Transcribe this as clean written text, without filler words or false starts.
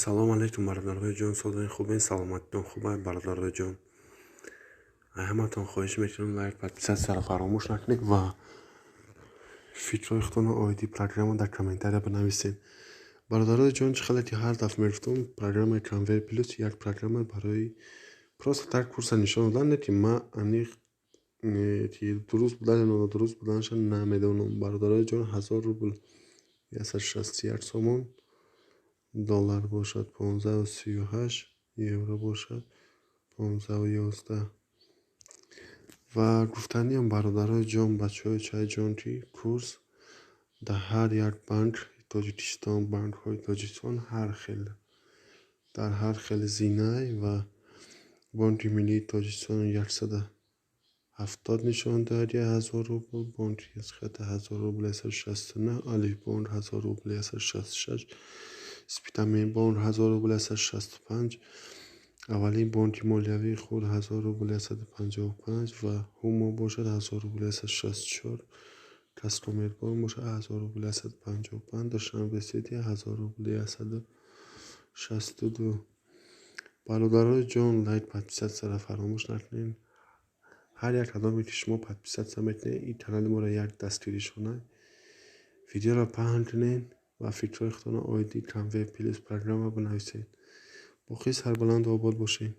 Салом алейкум, бародарои ҷон, созои хубен, саломатитон хубай, бародарои ҷон. Ҳаматон хоҳиш мекунам, лайк, подписаться фаромӯш накунед ва фикрҳои худтонро оиди программа дар комментария бинависед. Бародарои ҷон, чӣ хеле ки ҳар дафъа мегуфтам, программаи Конвейер Плюс як программа барои просто так курса нишон додан, не ки ман аниқ ки дуруст будан ё нодуруст буданашро намедонам. Бародарои ҷон, 1000 рубл 161 сомон, доллар бошад 15,38, евро бошад 15,11. Ва гуфтаниам, бародарои ҷон, бачаҳои чайҷон, ки курс дар ҳар як банк Тоҷикистон, банкҳои Тоҷикистон ҳар хел, дар ҳар хел зинай. Ва Бонки Миллии Тоҷикистон 170 нишон дорад 1000 рубл, Бонки Эсхата 1000 рубл 169, Алифбонк 1000 рубл 166, Спитаменбонк 1000 рубл 165, аввалин бонки молиявии худ 1000 рубл 155 ва Ҳумо бошад 1000 рубл 164, Казкоммерцбонк бошад 1000 рубл 155, Душанбе Сити 1000 рубл 162. Бародарои ҷон, лайк, подписаться ро фаромӯш накунед. Ҳар як кадоме ки шумо подписаться мекунед, ин канали моро як дастгиришона. Видеоро паҳн кунед ва фикрҳои худтонро оиди Конвейер Плюс программа бинависед. Боқӣ сарбаланду обод бошед.